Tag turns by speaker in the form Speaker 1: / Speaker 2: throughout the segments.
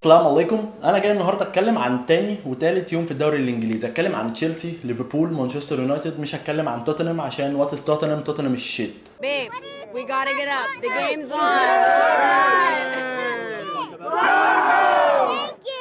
Speaker 1: السلام عليكم. انا جاي النهارده اتكلم عن تاني وتالت يوم في الدوري الانجليزي، اتكلم عن تشيلسي، ليفربول، مانشستر يونايتد. مش هتكلم عن توتنهام عشان what is توتنهام، توتنهام ال shit.
Speaker 2: Babe, we gotta get up. The game's on.
Speaker 3: Thank you.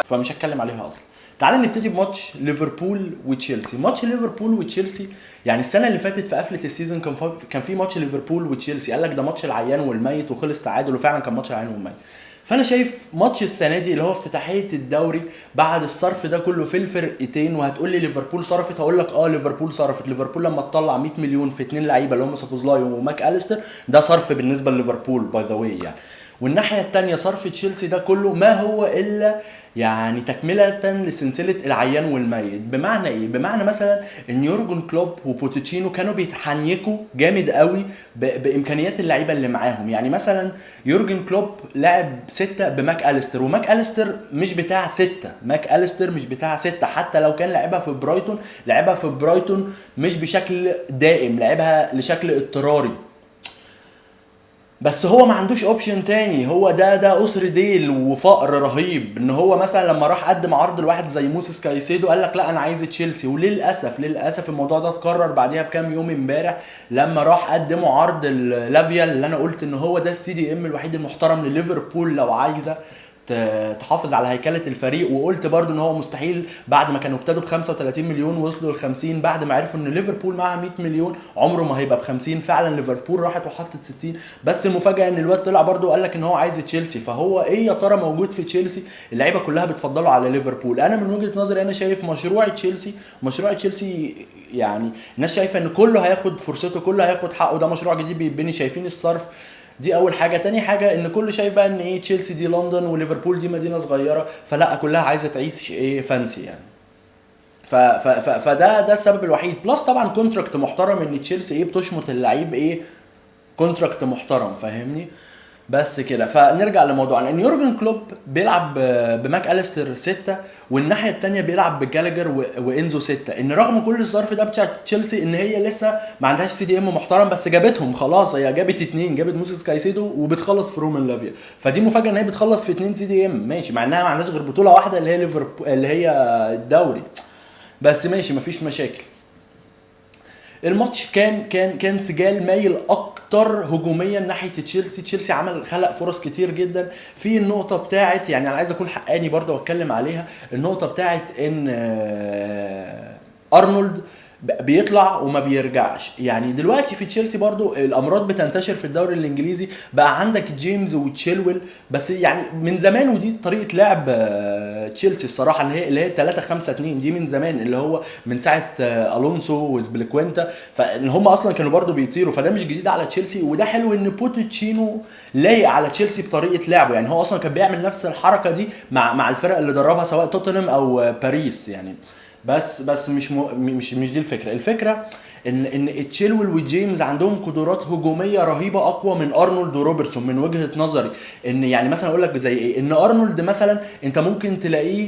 Speaker 1: فمش هتكلم عليها اصلا. تعال نبتدي بماتش ليفربول وتشيلسي. ماتش ليفربول وتشيلسي يعني السنة اللي فاتت في قفله ال season كان في ماتش ليفربول وتشيلسي، قال لك ده ماتش العيان والميت، وخلص تعادل، وفعلا كان ماتش العيان والميت. فانا شايف ماتش السنة دي اللي هو افتتاحيه الدوري بعد الصرف ده كله في الفرقتين، وهتقول لي ليفربول صرفت، هقول لك اه ليفربول صرفت. ليفربول لما تطلع 100 مليون في اتنين لعيبة اللي هم سوبوزلاي وماك اليستر، ده صرف بالنسبة لليفربول by the way يعني. والناحية الثانية صرف تشيلسي ده كله ما هو الا يعني تكمله لسلسلة العيان والميت. بمعنى ايه؟ بمعنى مثلا ان يورجن كلوب وبوتشيتينو كانوا بيتحنيكوا جامد قوي بامكانيات اللعيبة اللي معاهم. يعني مثلا يورجن كلوب لعب 6 بماك اليستر، وماك اليستر مش بتاع 6، ماك اليستر مش بتاع 6، حتى لو كان لعبها في برايتون، لعبها في برايتون مش بشكل دائم، لعبها لشكل اضطراري، بس هو ما عندوش option تاني. هو ده قصر ديل وفقر رهيب. ان هو مثلا لما راح قدم عرض لواحد زي موسيس كايسيدو قال لك لا انا عايز تشيلسي، وللاسف الموضوع ده اتكرر بعديها بكام يوم امبارح لما راح قدموا عرض لافيا اللي انا قلت ان هو ده ال CDM الوحيد المحترم لليفربول لو عايزه تحافظ على هيكله الفريق. وقلت برضو ان هو مستحيل بعد ما كانوا ابتدوا ب 35 مليون وصلوا ل 50، بعد ما عرفوا ان ليفربول معاها 100 مليون عمره ما هيبقى ب 50. فعلا ليفربول راحت وحطت 60، بس المفاجاة ان الواد طلع برضو وقال لك ان هو عايز تشيلسي. فهو ايه يا ترى موجود في تشيلسي؟ اللعيبة كلها بتفضله على ليفربول. انا من وجهه نظري انا شايف مشروع تشيلسي، مشروع تشيلسي يعني الناس شايفه ان كله هياخد فرصته، كله هياخد حقه، ده مشروع جديد بيتبني، شايفين الصرف دي اول حاجة. تاني حاجة ان كله شايف بقى ان ايه تشيلسي دي لندن وليفربول دي مدينة صغيره، فلا كلها عايزه تعيش ايه fancy يعني. ف ف ف فده ده السبب الوحيد، plus طبعا contract محترم ان تشيلسي ايه بتشمط اللعيب ايه contract محترم، فاهمني؟ بس كده. فنرجع لموضوعنا ان يورجن كلوب بيلعب بماك اليستر 6، والناحية الثانية بيلعب بجالجر وانزو 6. ان رغم كل الظرف ده بتاع تشيلسي ان هي لسه ما عندهاش CDM محترم، بس جابتهم خلاص، هي جابت اتنين، جابت موسيس كايسيدو وبتخلص في رومان لافيا. فدي مفاجاة ان هي بتخلص في اتنين CDM، ماشي، مع انها ما عندهاش غير بطوله واحدة اللي هي ليفربول اللي هي الدوري، بس ماشي مفيش مشاكل. الماتش كان سجال مايل اكتر هجوميا ناحية تشيلسي. تشيلسي عمل خلق فرص كتير جدا. في النقطة بتاعت يعني انا عايز اكون حقاني برضه واتكلم عليها، النقطة بتاعت ان ارنولد بيطلع وما بيرجعش. يعني دلوقتي في تشيلسي برضو الامراض بتنتشر في الدوري الانجليزي، بقى عندك جيمس وتشيلويل، بس يعني من زمان ودي طريقه لعب تشيلسي الصراحة اللي هي 3-5-2 دي من زمان، اللي هو من ساعة الونسو وسبليكوينتا، فان هم اصلا كانوا برضو بيطيروا، فده مش جديد على تشيلسي. وده حلو ان بوتشيتينو لايق على تشيلسي بطريقة لعبه، يعني هو اصلا كان بيعمل نفس الحركة دي مع الفرق اللي دربها سواء توتنهام او باريس يعني. بس مش مش مش دي الفكرة. الفكرة ان تشيلويل وجيمس عندهم قدرات هجومية رهيبة اقوى من ارنولد وروبرتسون من وجهه نظري. ان يعني مثلا اقول لك زي ايه، ان ارنولد مثلا انت ممكن تلاقيه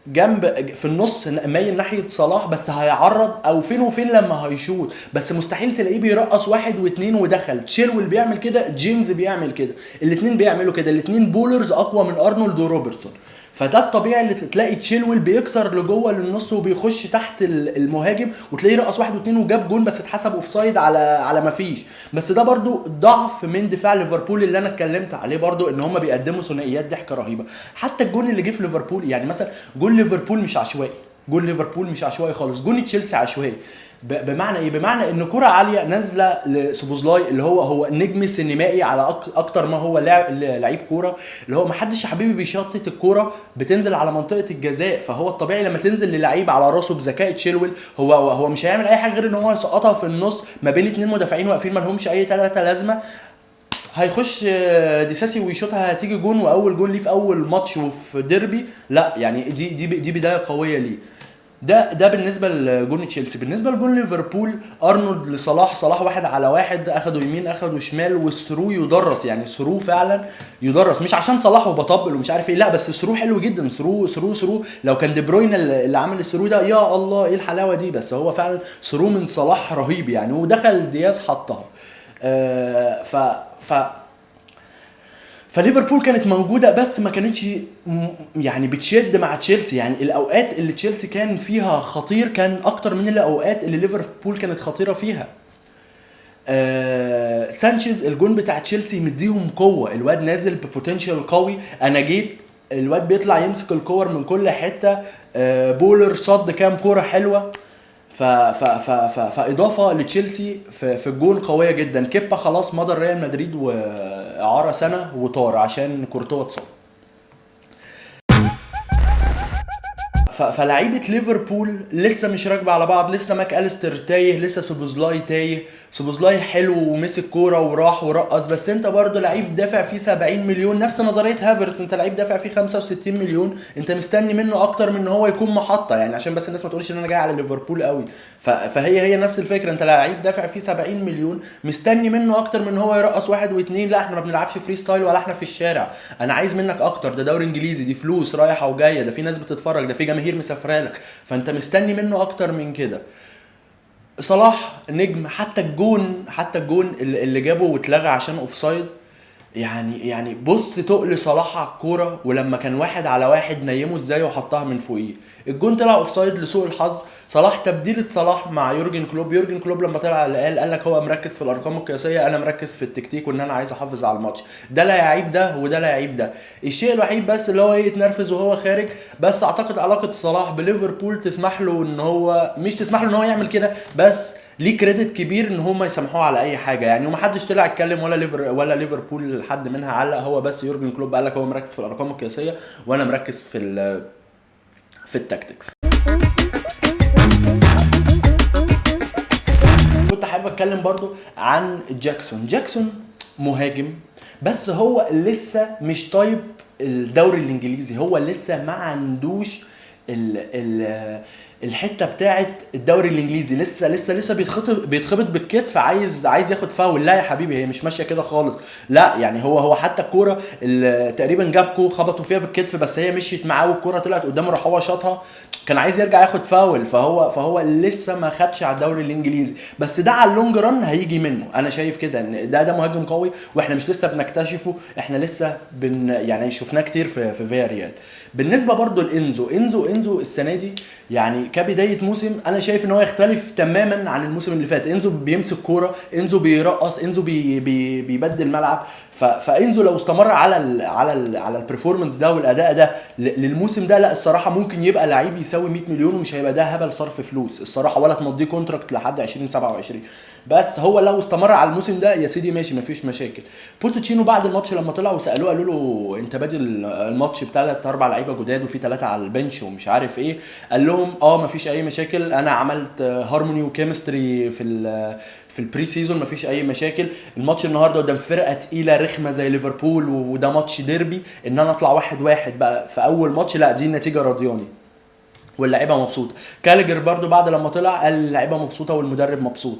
Speaker 1: جنب في النص مايل ناحية صلاح، بس هيعرض او فين وفين لما هيشوط، بس مستحيل تلاقيه بيرقص واحد واثنين ودخل. تشيلويل بيعمل كده، جيمس بيعمل كده، الاثنين بيعملوا كده، الاثنين ballers اقوى من ارنولد وروبرتسون. فده الطبيعي اللي تلاقي تشيلويل بيكسر لجوه للنص وبيخش تحت المهاجم وتلاقيه رقص واحد واثنين وجاب جون، بس اتحسب offside على ما فيش. بس ده برضو ضعف من دفاع ليفربول اللي انا اتكلمت عليه برضو، ان هم بيقدموا ثنائيات ضحكه رهيبة. حتى الجون اللي جه في ليفربول، يعني مثلا جون ليفربول مش عشوائي، جون ليفربول مش عشوائي خالص، جون تشيلسي عشوائي. بمعنى ايه؟ بمعنى ان كرة عالية نازله لسوبوزلاي اللي هو نجم سينمائي على اكتر ما هو لعيب كورة، اللي هو ما حدش يا حبيبي بيشطط الكورة بتنزل على منطقة الجزاء، فهو الطبيعي لما تنزل للعيب على راسه بذكاء تشيلويل هو مش هيعمل اي حاجة غير ان هو يسقطها في النص ما بين اتنين مدافعين واقفين ما لهمش اي تلاتة لازمه. هيخش ديساسي ويشوطها هتيجي جون، واول جون ليه في اول ماتش وفي ديربي. لا يعني دي بداية قوية ليه. ده بالنسبة لجون تشيلسي. بالنسبة لجون ليفربول، ارنولد لصلاح، صلاح واحد على واحد، اخده يمين اخده شمال، وال through يدرس، يعني through فعلا يدرس، مش عشان صلاح وبطبل ومش عارف ايه، لا بس through حلو جدا، through through through. لو كان دي بروين اللي عمل ال through ده يا الله ايه الحلاوة دي، بس هو فعلا through من صلاح رهيب يعني، ودخل دياز حطها. ف فليفربول كانت موجودة بس ما كانتش يعني بتشد مع تشيلسي. يعني الاوقات اللي تشيلسي كان فيها خطير كان اكتر من الاوقات اللي ليفربول كانت خطيرة فيها. سانشيز الجون بتاع تشيلسي مديهم قوة، الواد نازل ب potential قوي. انا جيت الواد بيطلع يمسك الكور من كل حتة، بولر صد كام كورة حلوة. ف ف ف ف فاضافة لتشيلسي في الجون قوية جدا. كيبا خلاص مضى ريال مدريد واعاره سنة وطار عشان كورتوا اتصاب. فلعيبه ليفربول لسه مش راكبه على بعض، لسه ماك اليستر تايه، لسه سوبوزلاي تايه. سوبوزلاي حلو ومسك كورة وراح ورقص، بس انت برضه لعيب دافع فيه 70 مليون، نفس نظرية هافرتز، انت لعيب دافع فيه 65 مليون، انت مستني منه اكتر من ان هو يكون محطة. يعني عشان بس الناس ما تقولش ان انا جاي على ليفربول قوي، فهي هي نفس الفكرة، انت لعيب دافع فيه 70 مليون مستني منه اكتر من ان هو يرقص واحد واثنين. لا احنا ما بنلعبش freestyle ولا احنا في الشارع، انا عايز منك اكتر، ده دوري انجليزي، دي فلوس رايحة وجاية، ده في ناس بتتفرج، ده في جماهير مسافرة لك، فانت مستني منه اكتر من كده. صلاح نجم، حتى الجون اللي جابه واتلغى عشان offside، يعني بص تقل صلاح على الكورة، ولما كان 1 على 1 نيمه ازاي وحطها من فوقيه، الجون طلع offside لسوء الحظ. صلاح تبديله صلاح مع يورجن كلوب، يورجن كلوب لما طلع قال لك هو مركز في الارقام القياسية، انا مركز في التكتيك وان انا عايز احافظ على الماتش، ده لا يعيب ده وده لا يعيب ده. الشيء الوحيد بس اللي هو ايه، اتنرفز وهو خارج، بس اعتقد علاقة صلاح بليفربول تسمح له ان هو، مش تسمح له ان هو يعمل كده، بس ليه credit كبير ان هم يسامحوه على اي حاجة يعني. ومحدش طلع اتكلم ولا ليفربول حد منها علق، هو بس يورجن كلوب قال لك هو مركز في الارقام القياسية وانا مركز في ال tactics. كنت حابب اتكلم برضو عن جاكسون مهاجم، بس هو لسه مش type الدوري الانجليزي، هو لسه ما عندوش ال الحتة بتاعه الدوري الانجليزي، لسه لسه لسه بيتخبط بالكتف، عايز ياخد فاول. لا يا حبيبي هي مش ماشية كده خالص، لا يعني هو حتى الكورة اللي تقريبا جابكو خبطوا فيها بالكتف، بس هي مشيت معاه والكوره طلعت قدامه راح هو شاطها، كان عايز يرجع ياخد فاول. فهو لسه ما خدش على الدوري الانجليزي، بس ده على ال long run هيجي منه. انا شايف كده ان ده مهاجم قوي، واحنا مش لسه بنكتشفه، احنا لسه يعني شفناه كتير في فيا ريال. بالنسبة برضو لانزو، انزو السنة دي يعني كبداية موسم انا شايف ان هو يختلف تماما عن الموسم اللي فات. انزو بيمسك كورة، انزو بيرقص، انزو بي بي بيبدل ملعب. فانزو لو استمر على ال على ال على ال performance ده والاداء ده للموسم ده، لا الصراحة ممكن يبقى لعيب يساوي 100 مليون، ومش هيبقى ده هبل صرف فلوس الصراحة، ولا تمضيه contract لحد 2027. بس هو لو استمر على الموسم ده يا سيدي ماشي، مفيش مشاكل. بوتشيتينو بعد الماتش لما طلع وسالوه قالوا له انت بادئ الماتش بثلاث اربع لعيبة جداد وفي 3 على ال bench ومش عارف ايه، قال لهم مفيش اي مشاكل، انا عملت harmony و chemistry في ال pre-season، مفيش اي مشاكل. الماتش النهارده قدام فرقه تقيلة رخمة زي ليفربول، وده ماتش ديربي، ان انا اطلع 1-1 بقى في اول ماتش، لا دي النتيجة راضياني واللعيبة مبسوطة. كالجر برضو بعد لما طلع قال اللعيبة مبسوطة والمدرب مبسوط.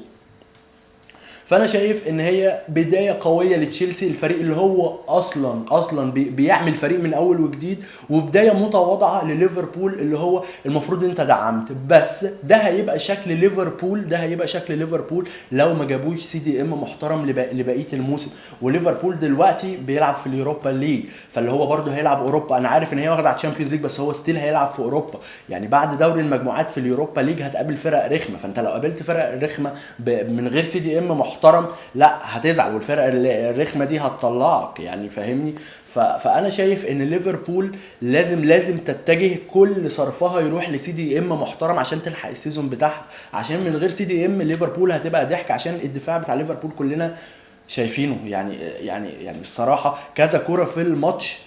Speaker 1: فانا شايف ان هي بداية قوية لتشيلسي، الفريق اللي هو اصلا بيعمل فريق من اول وجديد، وبداية متواضعة لليفربول اللي هو المفروض انت دعمت. بس ده هيبقى شكل ليفربول، ده هيبقى شكل ليفربول لو ما جابوش CDM محترم لبقية الموسم. وليفربول دلوقتي بيلعب في ال Europa League، فاللي هو برده هيلعب اوروبا. انا عارف ان هي واخده على ال Champions League، بس هو still هيلعب في اوروبا. يعني بعد دوري المجموعات في ال Europa League هتقابل فرق رخمة، فانت لو قابلت فرق رخمة من غير CDM محترم لا هتزعل، والفرق الرخمه دي هتطلعك يعني، فاهمني؟ فانا شايف ان ليفربول لازم تتجه كل صرفها يروح ل CDM محترم عشان تلحق ال season بتاعها، عشان من غير CDM ليفربول هتبقى ضحك، عشان الدفاع بتاع ليفربول كلنا شايفينه يعني يعني يعني الصراحة كذا كورة في الماتش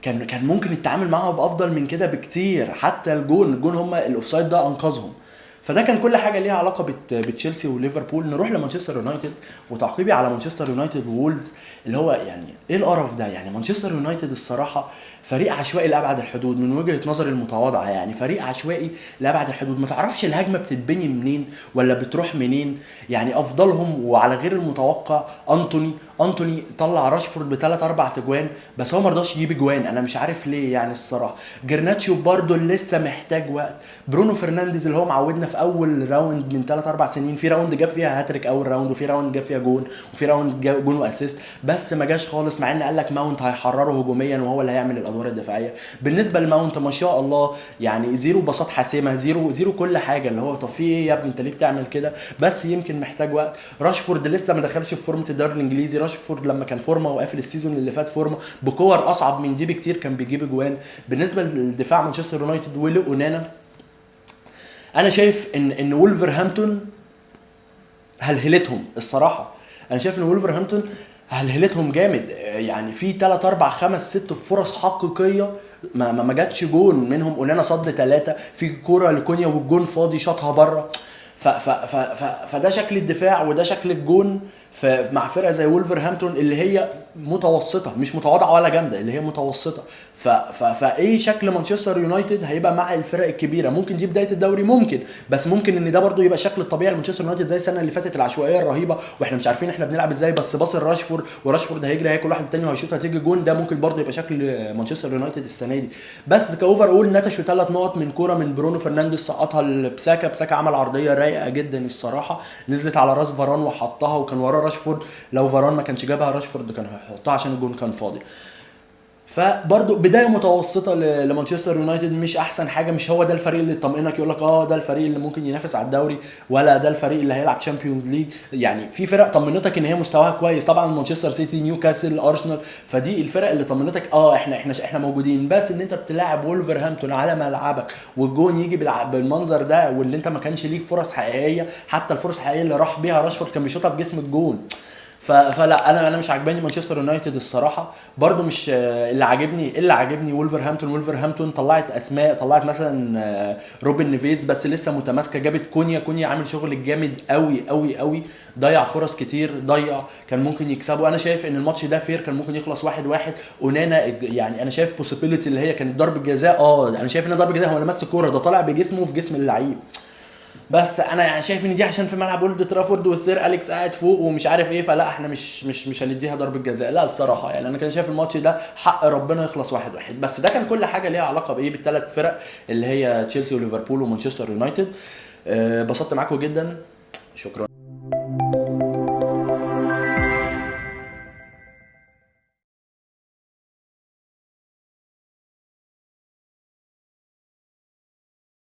Speaker 1: كان ممكن التعامل معاها بافضل من كده بكتير. حتى الجون هم ال offside ده انقذهم. فده كان كل حاجة ليها علاقة بتشيلسي وليفربول. نروح لمانشستر يونايتد، وتعقيبي على مانشستر يونايتد وولفز اللي هو يعني ايه القرف ده يعني. مانشستر يونايتد الصراحة فريق عشوائي لابعد الحدود من وجهه نظري المتواضعة، يعني فريق عشوائي لابعد الحدود، ما تعرفش الهجمة بتتبني منين ولا بتروح منين. يعني افضلهم وعلى غير المتوقع انتوني طلع راشفورد بثلاث اربع تجوان، بس هو ما رضاش يجيب اجوان، انا مش عارف ليه يعني الصراحة. جرناتشو برده لسه محتاج وقت. برونو فرنانديز اللي هو معودنا في اول round من 3 4 سنين، في round جاب فيها هاتريك اول round، وفي round جاب فيها جون، وفي round جاب جون و assist، بس ما جاش خالص، مع ان قال لك ماونت هيحرره هجوميا وهو اللي هيعمل الادوار الدفاعية. بالنسبة لماونت ما شاء الله يعني zero باصات حاسمة، zero zero كل حاجة، اللي هو طب في ايه يا ابني انت ليه بتعمل كده؟ بس يمكن محتاج وقت. راشفورد لسه ما دخلش في فورمه الدوري الانجليزي. راشفورد لما كان فورمه وقافل ال season اللي فات فورمه بكور اصعب من دي بكتير كان بيجيب اجوان. بالنسبة لدفاع مانشستر يونايتد ولاونانا، انا شايف ان وولفرهامبتون هلهلتهم الصراحة. انا شايف ان وولفرهامبتون هلهلتهم جامد، يعني في 3 4 5 6 فرص حقيقية ما جاتش جون منهم. اونانا صد 3 في كورة لكونيا والجون فاضي شاطها بره. فده شكل الدفاع وده شكل الجون مع فرقه زي وولفرهامبتون اللي هي متوسطه، مش متواضعة ولا جامدة، اللي هي متوسطه. فايه شكل مانشستر يونايتد هيبقى مع الفرق الكبيرة؟ ممكن دي بداية الدوري، ممكن، بس ممكن ان ده برضو يبقى الشكل الطبيعي لمانشستر يونايتد زي السنة اللي فاتت، العشوائية الرهيبة واحنا مش عارفين احنا بنلعب ازاي، بس باص راشفورد وراشفورد هيجري هياكل واحد تاني وهيشوط هتيجي جون. ده ممكن برضو يبقى شكل مانشستر يونايتد السنة دي. بس ك overall نتشوا 3 نقط من كورة من برونو فرنانديز سقطها لبساكا، بساكا عمل عرضية رايقة جدا الصراحة، نزلت على راس فاران وحطها، وكان وراه راشفورد، لو فاران ما كانش جابها راشفورد كان هيحطها عشان الجون كان فاضي. فبرضو بداية متوسطه لمانشستر يونايتد، مش احسن حاجة، مش هو ده الفريق اللي يطمئنك يقول لك ده الفريق اللي ممكن ينافس على الدوري، ولا ده الفريق اللي هيلعب Champions League. يعني في فرق طمنتك ان هي مستواها كويس، طبعا مانشستر سيتي، نيوكاسل، ارسنال، فدي الفرق اللي طمنتك احنا موجودين. بس ان انت بتلاعب وولفرهامبتون على ملعبك والجون يجي بالمنظر ده، واللي انت ما كانش ليك فرص حقيقية، حتى الفرص الحقيقية اللي راح بيها راشفورد كان بيشوطها في جسم الجون. فلا انا مش عجباني مانشستر يونايتد الصراحة. برضو مش اللي عاجبني وولفرهامبتون. وولفرهامبتون طلعت اسماء، طلعت مثلا روبن نيفيز بس لسه متماسكة، جابت كونيا عامل شغل جامد قوي قوي قوي، ضيع فرص كتير، ضيع كان ممكن يكسبوا. انا شايف ان الماتش ده fair، كان ممكن يخلص 1-1. اونانا يعني انا شايف possibility اللي هي كانت ضربه جزاء، انا شايف ان ضربه جزاء، هو لمس الكورة ده طالع بجسمه في جسم اللعيب، بس انا يعني شايف ان دي عشان في ملعب اولد ترافورد والسير اليكس قاعد فوق ومش عارف ايه، فلا احنا مش هنديها ضربه جزاء، لا الصراحة. يعني انا كان شايف الماتش ده حق ربنا يخلص 1-1. بس ده كان كل حاجة ليها علاقة بايه، بالثلاث فرق اللي هي تشيلسي وليفربول ومانشستر يونايتد. بسطت معاكم جدا، شكرا.